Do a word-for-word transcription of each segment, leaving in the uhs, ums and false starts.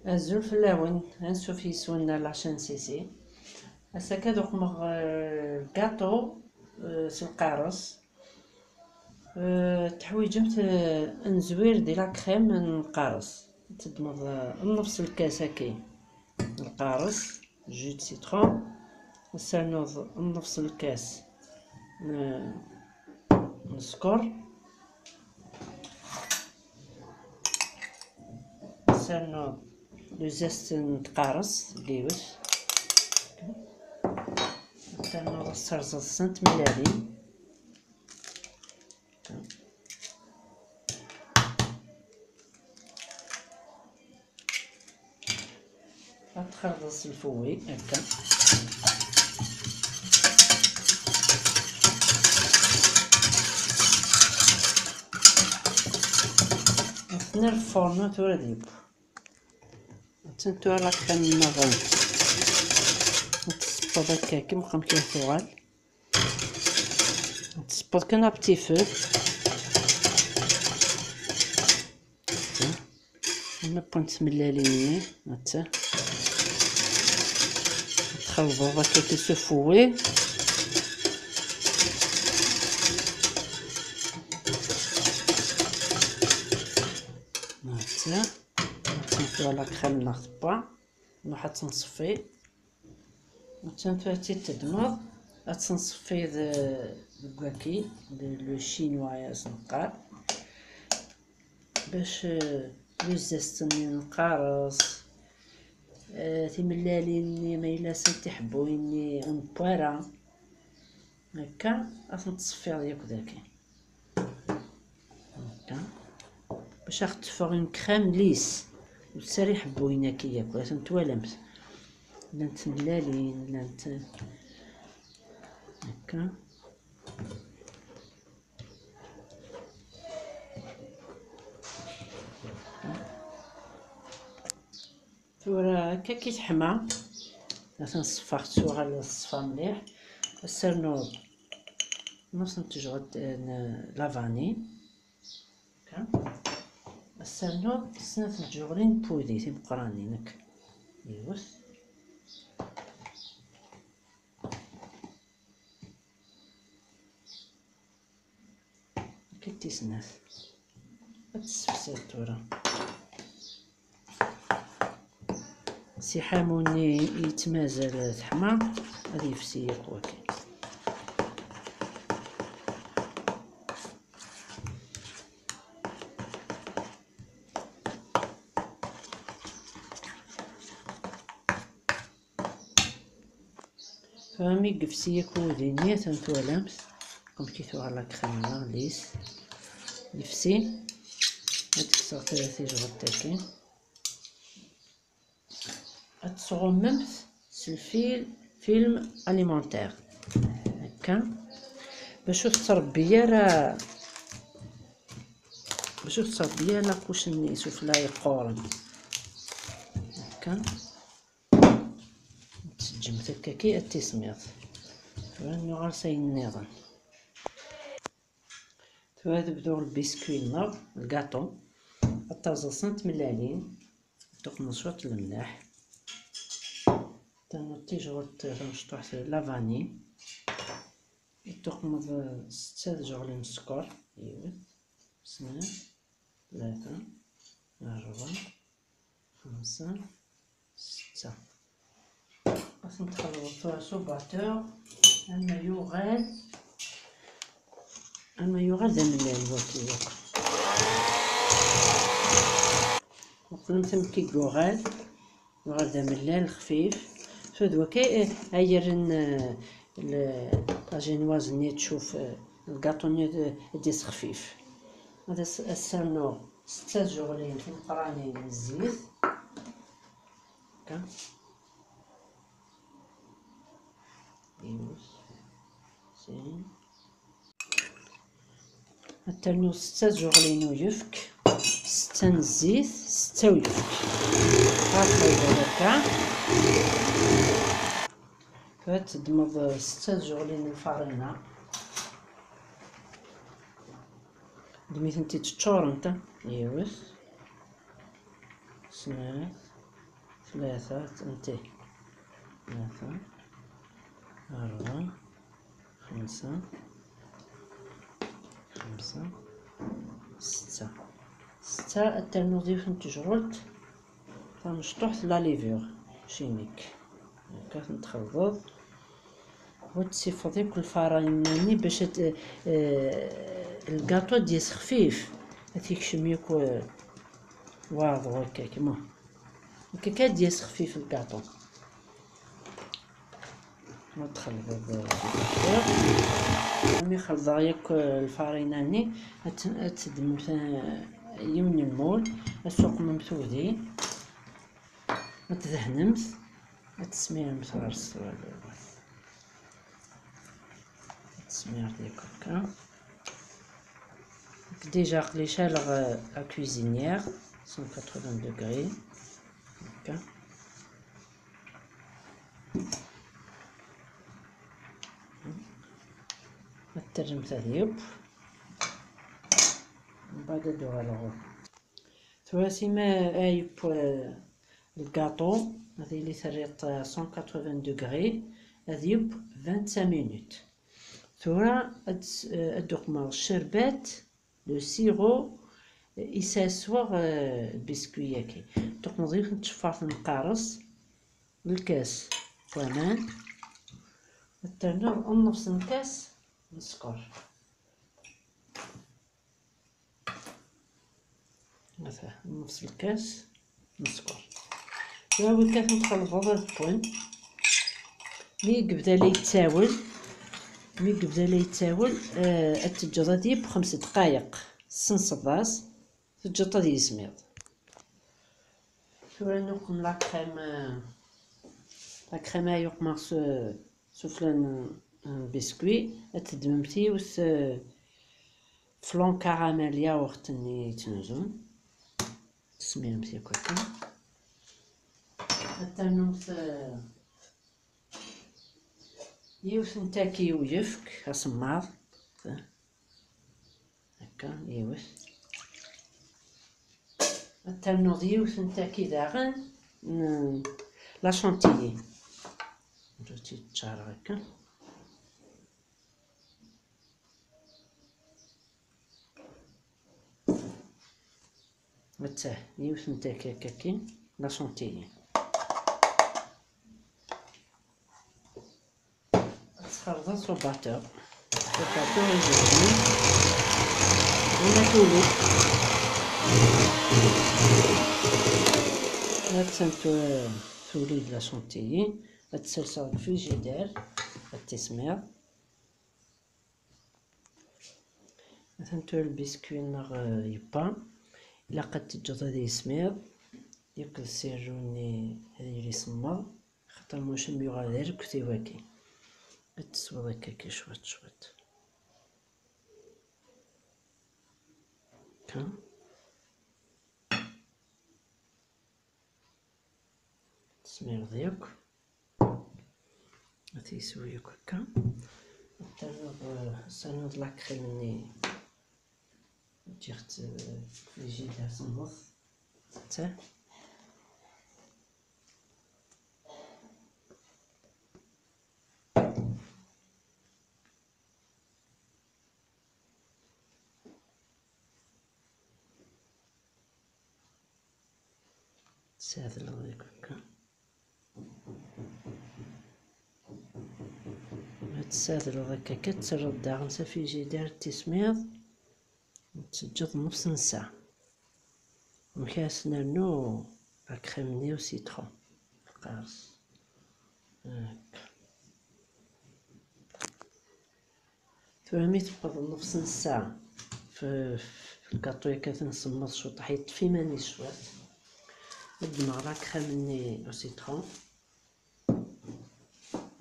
Azul fell-awen, ansuf yes-wen ar la chaîne Sisi. Ass-agi ad uqmeɣ, eh, lgaṭu, eh, s lqares. Eh, teḥwiǧemt, eh, ad nezwir di la crème n lqares. Teddmeḍ, eh, nnefs lkas-agi n lqares, jus de citron. Ad ternuḍ nnefs lkas n, n sskeṛ. Ad ternuḍ le zeste n tqares, yiwet. Ad ternuḍ ad terẓeḍ snat tmellalin. Ad txalḍeḍ s lfouet, akka. Ad t-nerr f lfurnu tura ad yeww. Attan tura la crème-nneɣ. Ad tṣebbeḍ akka, akka, meqqar amek ara tuɣal. Ad tṣebbeḍ kan à petit feu. Akka. Ad newwi tmellalin-nni, atta. Ad txalḍeḍ akka s lfouet. Atta. Ad tnefleḍ la crème-nneɣ tewwa. Nruḥ ad tt-nṣeffi. Attan tura ad tt-id-teddmeḍ, ad tt-nṣeffiḍ, eh, deg waki, le, le chinois i as-neqqar, bac, eh, le zeste-nni n lqares, eh, timellalin-nni ma yella sent tiḥebbuyin-nni ur newwi ara. Akka, ad tent-tṣeffiḍ yakk daki. Akka. Bac ad aɣ-d-teffeɣ une crème lisse. Ur tesɛi iḥebbuyen-agi yakk, ad tent-twalamt. Llant tmellalin, llant akka. Tura akka ki teḥma, ad ten-ṣeffeɣ, tuɣal teṣfa mliḥ. Ad ternuḍ nus n tejɣelt n la vanille. Akka. Ad ternuḍ snat n tjeɣlin n wudi timeqqranin, akka. Yiwet. Akka tis snat. Ad tessefsiḍ tura. Si ḥamu-nni yettmazal teḥma, ad yefsi yakk wakken. Tura mi yefsi yakk wudi-nni, atan twalamt amek i tuɣal la crème-nneɣ lisse. Yefsi. Ad d-kkseɣ tura tijɣelt-agi. Ad tesɣummemt s lfil, film alimentaire. Akka. Bac ur tettrebbi ara, bac ur tettrebbi ara la couche-nni sufella yeqquren. Akka. Teǧǧemt akka ki ad tismiḍ. Tura nuɣal s ayen nniḍen. Tura ad bduɣ lbiskwi-nneɣ, lgaṭu. Ad terẓeḍ snat tmellalin, ad tuqmeḍ cwiṭ lemleḥ, ternuḍ tijɣelt tamecṭuḥt la vanille, ad tuqmeḍ setta tjeɣlin n sskeṛ, yiwet, snat, tlata, rebɛa, xemsa, setta. Ad ten-txelḍeḍ tura s ubateur, ama yuɣal, ama yuɣal d amellal waki yakk. Muqlemt amek i yuɣal, yuɣal d amellal xfif. Tura d waki, eh, ay yerren, eh, le, la génoise-nni tcuf, eh, lgaṭu-nni ad, ad d-yas xfif. Ad as-, as-rnuɣ setta tjeɣlin timeqqranin n zzit. Akka. Yiwet, sin. Ad ternuḍ setta tjeɣlin n uyefk, setta n zzit, setta uyefk. Ɣas ma yebɣa akka. Ad teddmeḍ setta tjeɣlin n lfarina. Ddem-itent-id ččurent, yiwet, snat, ثلاثة، انتهي. ثلاثة، أربعة، خمسة، خمسة، ستة. ستة، ad ternuḍ yiwet n tejrult tamecṭuḥt la levure chimique. هكا تخلطض وتسيفض ياك الفراينة-ني باش ت-، آه، الكاطو ad d-yas xfif. Ad t-yekcem yakk, آه، waḍu هكاك، المهم. هكاك ad d-yas xfif الكاطو. Ma txelḍeḍ, mi xelḍeɣ yakk lfarina-nni, ad t-, ad teddmemt, eh, yiwen n lmul, ad tuqmemt udi, ad tdehnemt, ad tesmiremt ɣer-s. Ad tesmireḍ yakk akka. Déjà aql-i caleɣ, eh, la cuisinière, cent quatre-vingts degrés. Akka. Ad terremt ad yeww. Mbeɛd ad d-uɣaleɣ. Tura sima ad yeww, eh, lgaṭu, ad yili terriḍ, eh, cent quatre-vingts degrés, ad yeww vingt-cinq minutes. Tura ad s-, eh, ad d-uqmeɣ ccerbat, le sirop, eh, i sasweɣ, eh, lbiskuy-agi. Tuqmeḍ yiwet n tceffart n lqares, lkas n waman, ad ternuḍ nnefs n lkas n sskeṛ. Ata, nnefs lkas n sskeṛ. Tura wikkat ad txelḍeḍ ad wwen. Mi yebda la yettawel, mi yebda la yettawel, eh, ad teǧǧeḍ ad yeww xems dqayeq. Tessenseḍ-as, teǧǧeḍ ad yismiḍ. Tura nuqem la crème, eh, la crème ay uqmeɣ s, s uflan n, n biscuit. Ad teddmemt yiwet, eh, flan caramel yaourt-nni yettnuzun. Tesmiremt yakk akka. Ad ternumt, eh, yiwet n taki i uyefk asemmaḍ. Akka, yiwet. Ad ternuḍ yiwet n taki daɣen n la chantilly. Ǧǧet-tt teččar akka. Attah, yiwet n taki akka kin, la chantilly. Ad txerḍeḍ s ubateɣ. Ubateɣ ijerjen. Wala tuli. Ad tent-, tuli d la chantilly. Ad tt-serseɣ deg frigidaire. Ad tismiḍ. Atan tura lbiskuy-nneɣ, eh, yebba. Ilaq ad teǧǧeḍ ad yismiḍ. Yekked sirru-nni ad yili semmeḍ. Xaṭer maca mi yuɣal d arekti wagi. Ad tesweḍ akka, akka cwiṭ, cwiṭ. Akka. Tesmireḍ yakk. Ad t-yeswi yakk akka. Ad ternuḍ, eh, ad ternuḍ la crème-nni. Ǧǧiɣ-tt, eh, frigidaire semmeḍ. Ta. Tesɛedleḍ deg akka. Ma tesɛedleḍ akka, akka, ad terreḍ daɣen s afrijidir, ad tismiḍ, ad teǧǧeḍ nnefs n ssaɛa. Amek ara s-nernu la crème-nni au citron? Lqaṛes. Akka. Tura mi tewweḍ nnefs n ssaɛa, f-, f-, lgaṭu akka ad t-nsemmeḍ cwiṭ, ḥa yeṭṭef iman-is cwiṭ. Ad ddmeɣ la crème-nni au citron.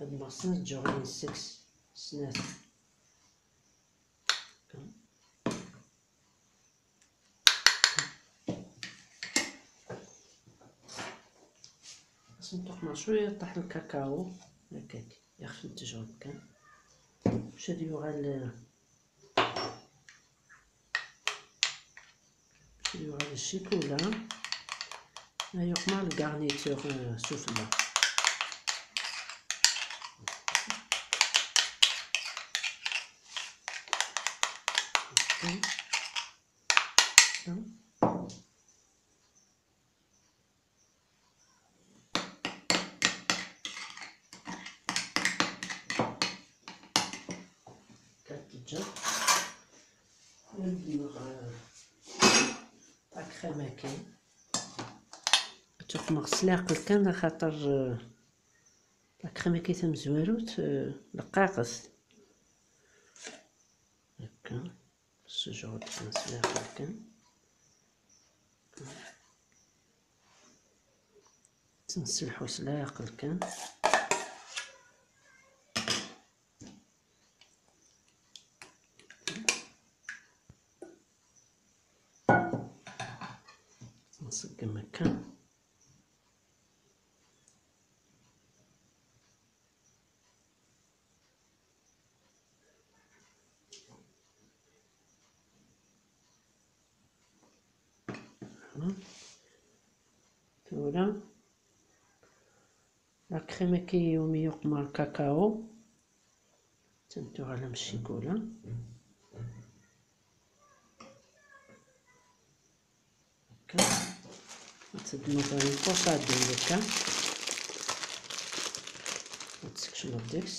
Ad ddmeɣ snat ǧǧuɣin seg-s, snat. Ad sen-tuqmeɣ cwiṭ ṭaḥ n lkakaw, هكاك، ixef n ttejṛudt kan. Bac ad yuɣal, bac ad yuɣal ccikula. Ayuq ma le garniture, euh, sufella. Ok. Ad ǧǧeɣ ad mleɣ, euh, la crème-agi. Ad tuqmeɣ s leɛqel kan, axaṭer, euh, la crème-agi tamezwarut, euh, leqqaqet. Akka. Sejɣel kan s leɛqel kan. Ttnselḥu s leɛqel kan. Nṣeggem akka. Tura, la crème-agi umi yuqmer kakao, atan tuɣal am ccikula. Akka. Ad teddmeḍ ɣer lfuṣ, ad d-tini akka. Ad tsekcmeḍ deg-s.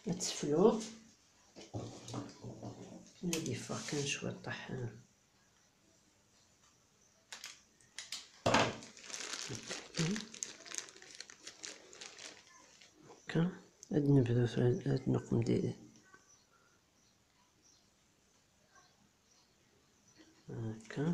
Ad tefluḍ. Ad yeffeɣ kan cwiṭ ṭaḥ. Akka. Ad nebdu tura, ad neqqem di, akka.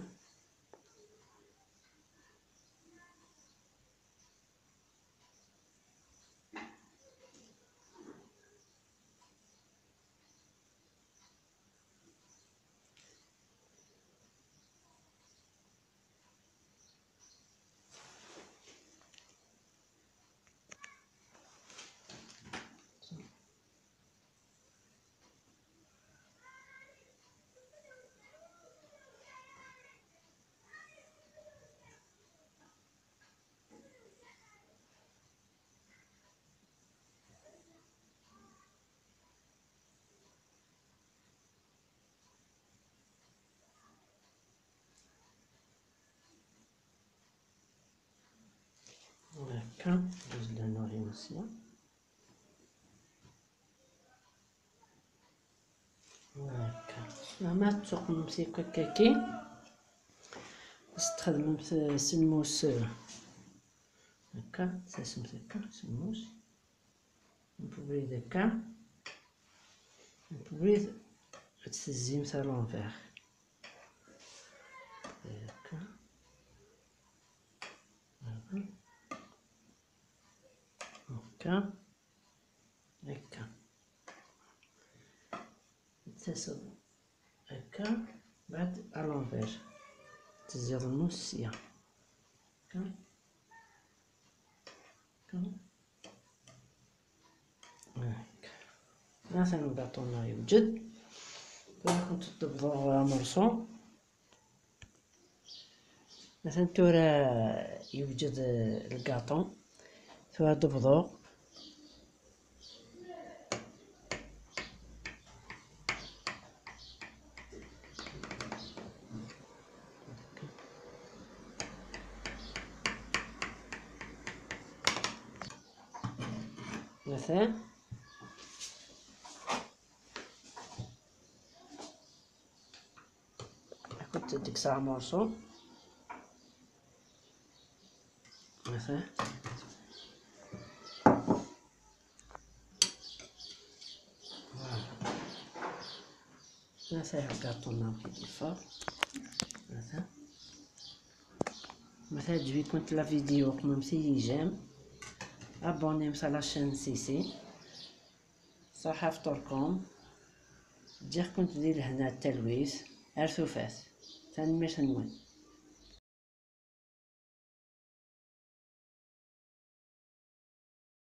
Akka, ad d-nernu ɣer sya. Akka. Lamma tuqmemt akk akkagi, ad txedmemt, eh, s lmus, eh, akka, tasemt akka, s lmus. Mebrid akka. Mebrid ad tezzimt à l'envers. Akka. Voilà. Akka. Akka. Taseḍ akka, mbeɛd à l'envers. Tezziḍ lmus sya. Akka. Akka. Akka. Atan lgaṭu-nneɣ yewjed. Tura ad kent-d-bḍuɣ amurṣu. Atan tura yewjed lgaṭu. Tura ad d-bḍuɣ. Atan. Ad kent-id-kkseɣ amurṣu. Atan. Voilà. Atan lgaṭu-nneɣ amek i d-yeffeɣ. Atan. Ma teɛǧeb-ikent la vidéo, qmemt-iyi j'aime. Abonnemt à la chaîne Sisi. Ṣaḥa fṭurkum. Ǧǧiɣ-kent di lehna d talwit. Ar tufat. Tanemmirt-nwen.